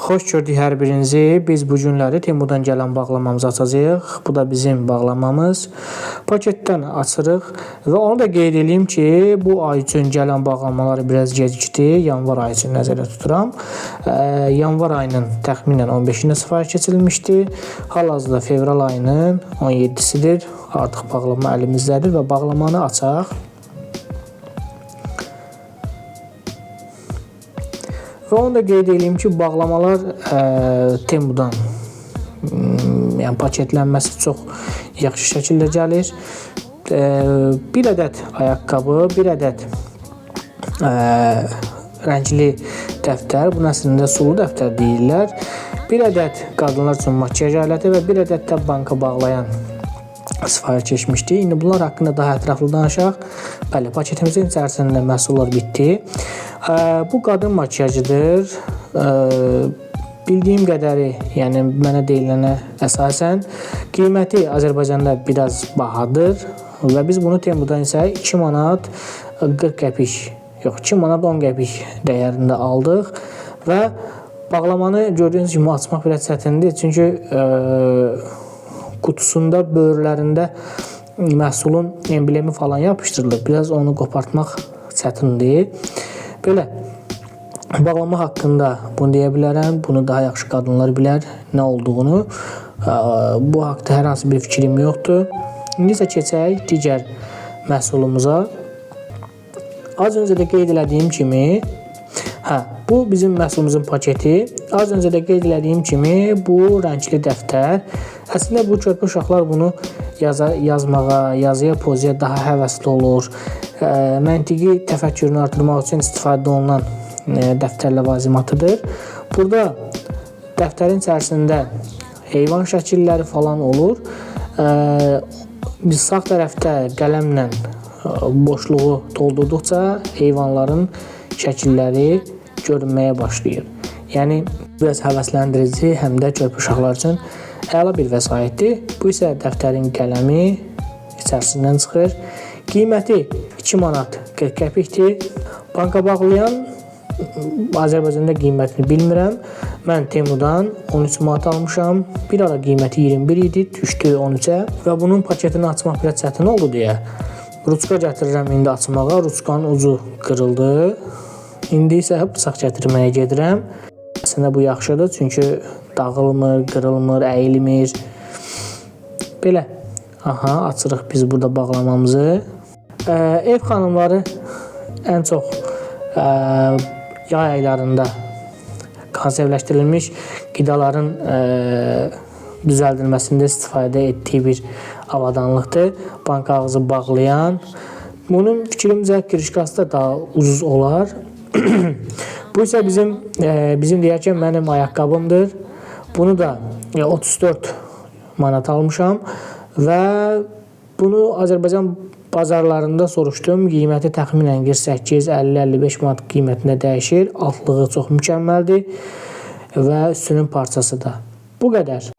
Xoş gördük hər birinizi. Biz bu günləri Temudan gələn bağlamamızı açacağıq. Bu da bizim bağlamamız. Paketdən açırıq və onu da qeyd edeyim ki, bu ay üçün gələn bağlamalar biraz gecikdi. Yanvar ayı üçün nəzərdə tuturam. Yanvar ayının təxminən 15-də sifariş keçirilmişdi. Hal-hazırda fevral ayının 17-sidir. Artıq bağlama əlimizdədir və bağlamanı açaq. Və onu da qeyd edeyim ki, bağlamalar Temudan yəni paketlənməsi çox yaxşı şəkildə gəlir. Bir ədəd ayaqqabı, bir ədəd rəngli dəftər, bunun əslində sulu dəftər deyirlər. Bir ədəd qadınlar üçün makyaj aləti və bir ədəd də banka bağlayan sifariş keçmişdi. İndi bunlar haqqında daha ətraflı danışaq. Bəli, paketimizin içərisində məhsullar bitdi. Bu qadın makyajıdır. Bildiyim qədəri, yəni mənə deyilənə əsasən qiyməti Azərbaycanda biraz bahadır və biz bunu Temudan isə 2 manat 40 qəpik, yox 2 manat 10 qəpik dəyərində aldıq və bağlamanı gördüyünüz kimi açmaq biraz çətindir. Çünki qutusunda, böyürlərində məhsulun emblemi falan yapışdırılıb. Biraz onu qopartmaq çətindir. Belə bağlama haqqında bunu deyə bilərəm. Bunu daha yaxşı qadınlar bilər nə olduğunu. Bu haqda hər hansı bir fikrim yoxdur. İndi isə keçək digər məhsulumuza. Az öncə də qeyd elədiyim kimi, bu bizim məhsulumuzun paketi. Az öncə də qeyd elədiyim kimi bu rəngli dəftər. Əslində bu körpə uşaqlar bunu yazmağa, yazıya, poziya daha həvəsli olur. Məntiqi təfəkkürünü artırmaq üçün istifadə olunan dəftər ləvazimatıdır. Burada dəftərin içərisində heyvan şəkilləri falan olur. Biz sağ tərəfdə qələmlə boşluğu doldurduqca heyvanların şəkilləri görünməyə başlayır. Yəni biraz həvəsləndirici, həm də körpə uşaqlar üçün əla bir vəsaitdir. Bu isə dəftərin qələmi içərisindən çıxır. Qiyməti 2 manat 40 qəpikdir. Banka bağlayan Azərbaycanda qiymətini bilmirəm. Mən Temudan 13 manat almışam. Bir ara qiyməti 21 idi, düşdü 13-ə və bunun paketini açmaq biraz çətin oldu deyə ruçka gətirirəm indi açmağa. Ruçkanın ucu qırıldı. İndi isə bıçaq gətirməyə gedirəm. Əslində bu yaxşıdır, çünki dağılmır, qırılmır, əyilmir. Belə. Aha, açırıq biz burada bağlamamızı. Ev xanımları ən çox yay aylarında konservləşdirilmiş qidaların düzəldilməsində istifadə etdiyi bir avadanlıqdır. Banka ağzı bağlayan. Bunun fikrimcə kirişkası da daha ucuz olar. Bu isə bizim deyərkən mənim ayaqqabımdır. Bunu da 34 manat almışam və bunu Azərbaycan bazarlarında soruşdum. Qiyməti təxminən 48, 50, 55 manat qiymətində dəyişir. Altlığı çox mükəmməldir və üstünün parçası da. Bu qədər.